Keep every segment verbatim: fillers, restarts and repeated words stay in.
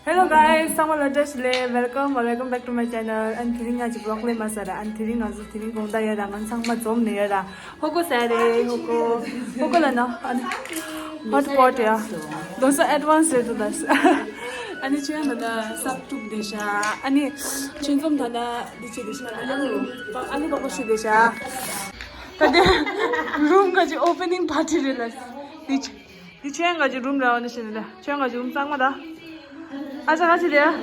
Hello guys, ཚང་མ་ལ་བཀྲ་ཤིས་བདེ་ལེགས། Welcome, welcome back to my channel. ཨ་ནི་དེ་རིང་ང་ཅིག་vlog་ལས་མ་ཟ་ར། ཨ་ནི་དེ་རིང་ང་ཚོ་དེ་རིང་དགོང་དག་ཡོད་ར། ང་ཚང་མ་འཛོམས་ནས་ཡོད་ར། ཧོ་ཀོ་ཟ་རེད། ཧོ་ཀོ། ཧོ་ཀོ་ལ་ན། ཨ་ནི་hot pot ཡ། དོ་སོ་advance རེད་དོ་དཱས། ཨ་ནི་ཆོས་ཡང་ད་ལྟ་སབ་ཐུབ་བསྡད་ཤག་ཨ་ནི་ཆོས་འཛོམས་ད་ལྟ་འདི་བྱེད་བསྡད་ཤག་ཨ་ལུ་ཨ་ལུ་པག་པ་བཤུས་བསྡད་ཤག་ད་ལྟ་རུམ་ག་ཅིག་opening party རེད་ལ། འདི་ཆོས། འདི་ཆོས་ཡང་ག་ཅིག་རུམ་ར་བ་ནི་བྱེད་ནི་ལ། ཆོས་ཡང་ག་ཅིག་རུམ་གཙང་མ་ད། ཨ་ཅག་ག་ཅིག་རེད།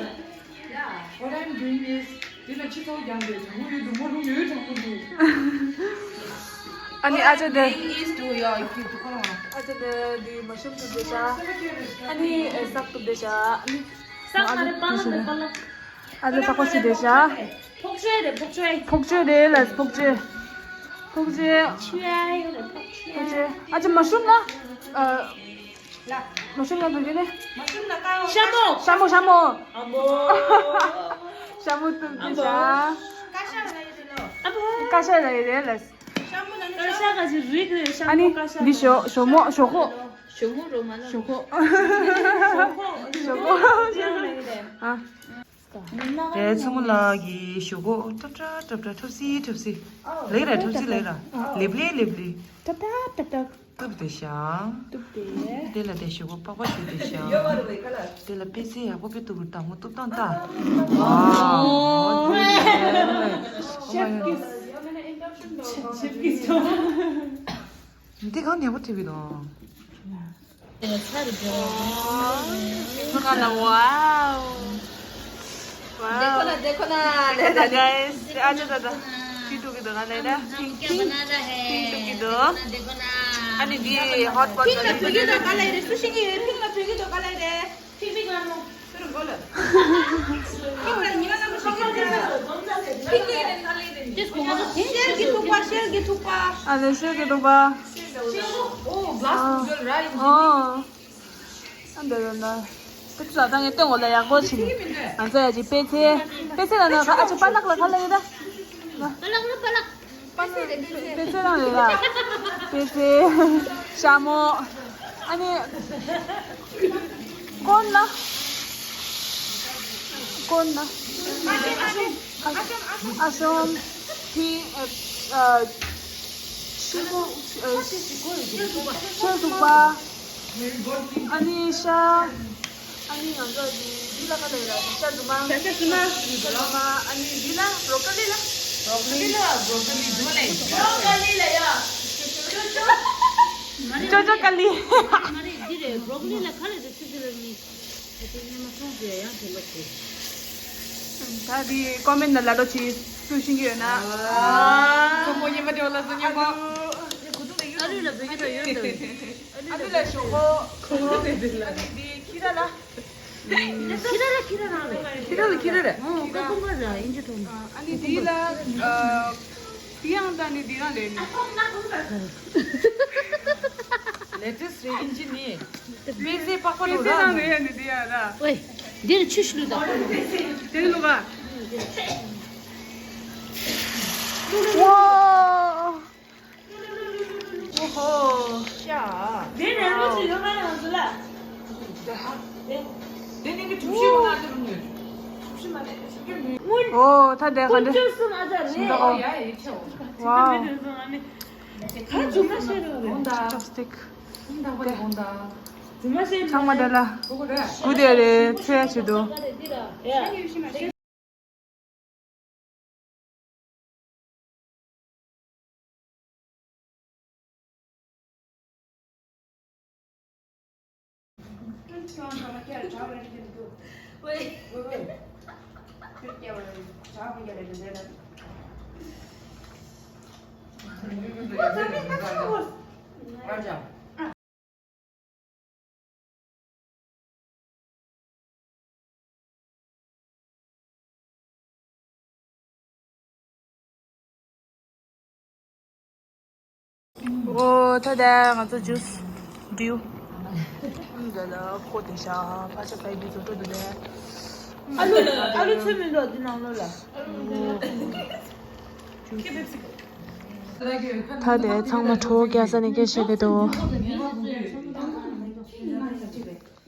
What I'm doing is, འདི་ལ་ཁྱི་ཚོགས་རྒྱག་འདོད། དྲང་པོ་ཡོད་འདུག་མོ་རུ་ཡོད་དྲང་པོ་འདུག་ཨ་ནི་ཨ་ཅག་དེ། What I'm doing is to your cute car. ཨ་ཅག་དེ་འདི་མ་ཤུམ་ཐུབ་བསྡད་ཤག་ཨ་ནི་ཨེ་སག་ཐུབ་བསྡད་ཤག་ཨ་ནི། སག་མ་རེད། པ་ལག་རེད། པ་ལག་ཨ་ཅག་སག་པ་ཤི་བསྡད་ཤག་ཕོག་ཆོས་རེད། ཕོག་ཆོས། ཕོག་ཆོས་རེད་ལ། ཕོག་ཆོས། ཕོག་ཆོས། ཆོས་ཡོད་རེད། ཕོག་ཆོས། ཕོག་ཆོས། ཨ་ཅག་མ་ཤུམ་ན། ཨ། མ་ཤུམ་ན་བོད་སྐད་ནི། ཤ་མོ། ཤ་མོ། ཤ་མོ། ཨ་མོ། ཤ་མོ་བཏུབ་ཀྱི་ཤག་ཨ་མོ། ཀ་ཤ་ལ་ཡི་རེད་ལ། ཤ་མོ་ན་ནི་ཀ་ཤ་ག་ཅིག་རིགས་རེད། ཤ་ཨ་ནི་མོ་ཀ་ཤ་འདི་ཞོ་ཞོ་མོ་ཞོ་ཁོག་ཞོ་མོ་རོ་མ་ལ་ཞོ་ཁོག་ཞོ་ཁོག་ཞོ་ཁོག་ཨ། དེ་ཚང་མ་ལ་གི་ཞོ་ཁོག་ཏྲབ་ཏྲབ་ཏྲབ་ཏྲབ། ཁྲབ་སི་ཁྲབ་སི། ལེགས་ར། ཁྲབ་སི་ལེགས་ར། ལེབ་ལེ་ལེབ་ལེ། ཏྲབ་ཏྲབ་ཏྲབ་ཏྲབ། བཏུབ་བསྡད་ཤག་བཏུབ་བསྡད། དེ་ལ་དེ་ཞོ་ཁོག་པགས་པ་བཤུས་བསྡད་ཤག་དེ་ལ་པད་ཚལ་ཡག་པོ་དཔེ་བཏུབ་ཀྱི། དྭངས་མོ་བཏུབ་སྟངས་ལྟ། ཝའོ། འདི་གང་ནས་པོ་བྲིས་པའི་དང་། ཚ་རུ་འགྲོ། ཁོ་ན་ལ་ཝའོ། देखो ना, देखो ना, देखो ना, गाइस। आ जाओ दादा। ཁྱི་ཐུག་གི་འདུག་ག་ལེ་ར། ཁྱི་ཐུག་གི་འདུག་ཨ་ནི་འདི་hot pot ལ། ཕིང་ལ་བོད་སྐད་འདུག་ག་ལེ་རེད། སུ་ཤེས་ཀྱི་ཡོད། ཕིང་ལ་བོད་སྐད་འདུག་ག་ལེ་རེད། ཕིང་ཕིང་ལ་མོ། ཕིང་ལ་ཉི་མ་ནམ་ཤེས་ཀྱི་འདུག་ཕིང་ལ་ཤེལ་གྱི་ཐུག་པ། ཤེལ་གྱི་ཐུག་པ། ཨ་ལེ་ཤེལ་གྱི་ཐུག་པ། ཨོ་ག་སུ་འཇོལ་ར་ཡིན། ཨ་འདི་འདི་འདི། དེ་ཚོ་ད་ངས་སྟོན་གོ་ལ་ཡག་པོ་བྱས་ནས། ང་ཚོ་ཡ་ཅིག་པད་ཚལ། པད་ཚལ་ལ་ན་ཁ་ཨ་ཅིག་པ་ལག་ལ་ཁ་ལ་ཡོད་ད། པ་ལག་ལ་པ་ལག་པད་ཚལ་རང་རེད་ལ། པད་ཚལ། ཤ་མོ། ཨ་ནི། ཀོན་ན། ཀོན་ན། ཨ་ཤོམ། ཨ་ཤོམ། ཐི། ཨ། ཤིང་ཀུ། ཨ། ཤིང་ཟུག་པ། ཨ་ནི་ཤ། ཨ་ནི་ང་ཚོ་འདི་ལ་ག་ལ་ཡོད་ལ། ཤ་རྫུན་མ། ཤ་རྫུན་མ། ཤ་རྫུན་མ། ཨ་ནི་འདི་ལ་བྷྲོ་ཀོ་ལི་ལ། བྷྲོ་ཀོ་ལི་ལ། བྷྲོ་ཀོ་ལི་འདུག་ལེ། བྷྲོ་ཀོ་ལི་ལ་ཡ། ཅོ་ཅོ་ཀ་ལི། མ་རེད། འདི་རེད། བྷྲོ་ཀོ་ལི་ལ་ག་ལ་རེད། ཅི་ཅི་ལ་མི། ཨ་ཅེ་ཉི་མ་སོང་ཟེར་ཡང་དེ་ལ་ཟེར། ད་དེ་ཀོ་མེན་ནང་ལ་ལོ་ཅི་སུ་ཤེས་ཀྱི་ཡོད་ན། ཨ། ཁོ་མོ་ཉི་མ་དེ་ལ་སུ་ཉི་མ། ཨ་རུ་ལ་བོད་ཀྱི་ར་ཡོད་འདུག་ཨ་རུ་ལ་ཞོག་ཁོ། ཁོ་མོ་དེ་ལ། ཨ་ནི་དེ་ཁྱི་ར་ལ། ཁྱི་ར་ར་ཁྱི་ར་རང་རེད། ཁྱི་ར་ལ་ཁྱི་ར་རེད། ཨོ་ཀ་ཀུང་ཀ་ར་ཨིན་ཇི་ཐོན། ཨ་ནི་དེ་ལ། ཨ། དེ་ཡང་ད་ནི་དེ་རང་ལས་ནི། ལེ་ཊེ་སི་རེད་ཨིན་ཇི་ནི། པད་ཚལ་པགས་པ་པད་ཚལ་རང་རེད་ཡ་ནི་དེ་ཡ་ར། ཝེ། འདིར་ཆུ་ཤི་ལུ་ད། དེ་ནི་ལུ་ག་ཝའོ། ཨོ་ཧོ། ཤ། དེ་རེད་པོ་ཅི་ཡོད་མ་ཡོང་ཟེར་ལ། དེ་ནི་གི་གྲུ་བཞི་མ་ན་དེ་རུ་ངོས། གྲུ་བཞི་མ་ན་དེ་རུ་ངོས། ཨོ་ད་དེ་ག་འདྲ། ཀུན་སྤྱོད་སུ་ང་ཚ་རེད། ཨོ་ཡ་ཡ་ཁྱེད། ཝའོ། ཁ་ཅུང་མ་ཤེས་རོགས་རེད། ཅོབ་སི་ཊིག་ཅུང་མ་ཤེས། ཚང་མ་དེ་ལ་གུ་དེ་རེད། ཚེ་ཆེ་དུ། ཡ། ཨོ་ད་ལྟ་ང་ཚོ་ཇུས་འདྲིའུ། འདི་ལ་ཁོ་དེ་ཤ་ཕ་ཆ་ཕའི་འདི་ཚོ་འགྲོ་འདུག་ལེ། ཨ་ལུ་ཨ་ལུ་ཚོད་མི་འདུག་འདི་ནང་ལོགས་ལ། ད་དེ་ཚང་མ་གྲོ་བོ་རྒྱག་ས་ནས་སྐད་བཤད་བསྡད་འདུག་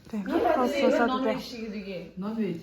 དེ་ཁ་ཁ་སོ་ས་དེ་དེ། Non veg.